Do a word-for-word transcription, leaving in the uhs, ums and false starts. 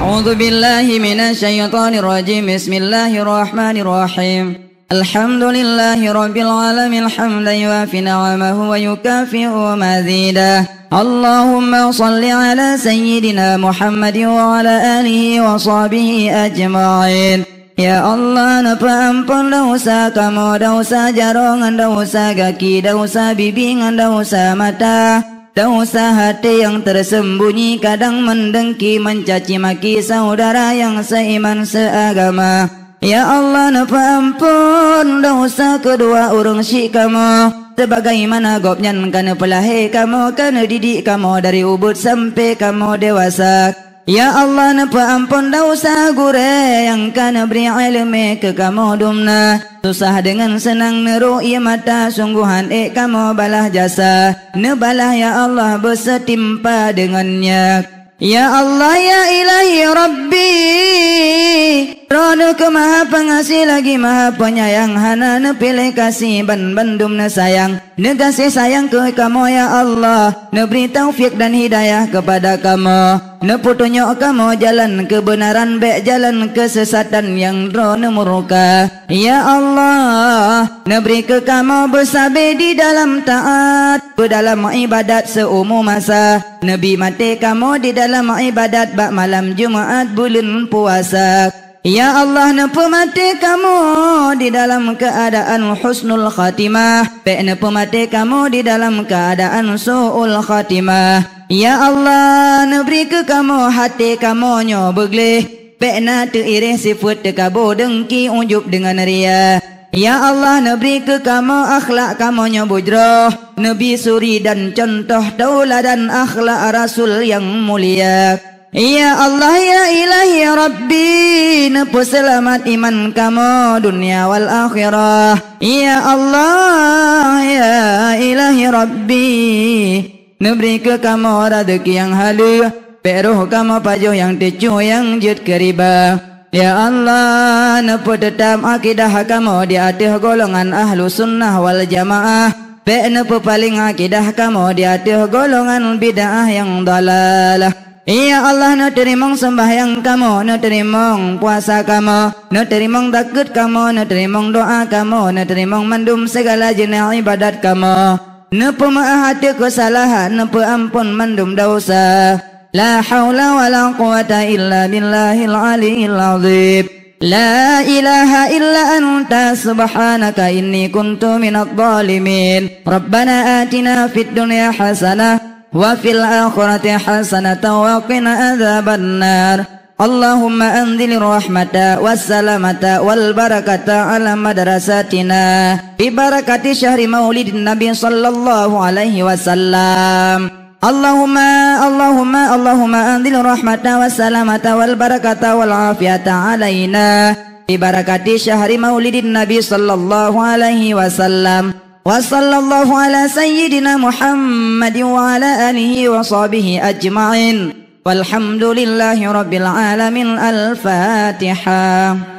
أعوذ بالله من الشيطان الرجيم. بسم الله الرحمن الرحيم. الحمد لله رب العالمين، حمدا يوافي نعمه ويكافئ مزيده. اللهم صل على سيدنا محمد وعلى آله وصحبه أجمعين. Ya Allah, neupeuamphon desya kamoe, desya jaroe ngon desya gaki, desya bibi ngon desya mata, desya até nyang teurseumbunyi, kadang meudengki, meucaci maki syedara nyang seuiman seuagama. Ya Allah, neupeuamphon desya keudua ureuëng syik kamoe, seubagaimana gobnyan ka neupeulahé kamoe, ka neudidik kamoe dari ubit sampoe kamoe dewasa. Ya Allah, neupeuamphon desya gurée nyang ka neubri iéleumé keu kamoe dumna. Susah deungon seunang, neurok ie mata, sunggoh han ék kamoe balaih jasa. Neubalaih, ya Allah, beuseutimpa deungon nyak. Ya Allah, ya Ilahi Rabbi, Droeneuh keuh Maha Peungaséh lagi Maha Peunyayang, hana neupiléh gaséh, ban bandum neusayang. Neugaséh sayang keu kamoe, ya Allah, neubri taufik dan hidayah keupada kamoe, neupeutunyok kamoe jalan keubeunaran, bék jalan keuseusatan nyang Droeneuh murka. Ya Allah, neubri keu kamoe beusabe di dalam taát, beudalam iébadat seuumu masa. Neubi maté kamoe di dalam iébadat bak malam Jumat buleuen puasa. Ya Allah, neupeumaté kamoe di dalam keuadaan husnul khatimah, bék neupeumaté kamoe di dalam keuadaan su'ul khatimah. Ya Allah, neubri keu kamoe até kamoe nyoe beugleh, bék na teuiréh sifeuet teukaboh, dengki, ujub deungon ria. Ya Allah, neubri keu kamoe akhlak kamoe nyoe beujroh, neubi suri dan cuntoh teuladan akhlak Rasul nyang mulia. Ya Allah, ya Ilahi Rabbi, neupeuseulamat iman kamoe dunia wal akhirah. Ya Allah, ya Ilahi Rabbi, neubri keu kamoe raseuki nyang haleue, bék roh kamoe pajoh nyang teucue nyang jeuet keu riba. Ya Allah, neupeuteutab akidah kamoe di ateueh golongan Ahlussunnah wal Jamaah, bék neupeupaleng akidah kamoe di ateueh golongan bid'ah nyang dalalah. Ya Allah, neuteurimong seumbahyang kamoe, neuteurimong puasa kamoe, neuteurimong zakeuet kamoe, neuteurimong doa kamoe, neuteurimong mandum sigala jeunah iébadat kamoe. Neupeumeu'ah ateueh keusalahan, neupeuamphon mandum desya. La haula wala quwwata illa billahil aliyyil azim. La ilaha illa anta subhanaka inni kuntu minadh dhalimin. Rabbana atina fid dunya hasanah wa fil akhirati hasanatan wa qina adzabannar. Allahumma anzilir rahmata was salamata wal barakata ala madrasatina bi barakati syahri maulidin nabi sallallahu alaihi wasallam. Allahumma, Allahumma, Allahumma anzil rahmata was salamata wal barakata wal afiyata alaina bi barakati syahri maulidin nabi sallallahu alaihi wasallam. Wa sallallahu ala sayyidina Muhammad wa ala alihi wa sahbihi ajma'in. Walhamdulillahi rabbil alamin. Al-Fatihah.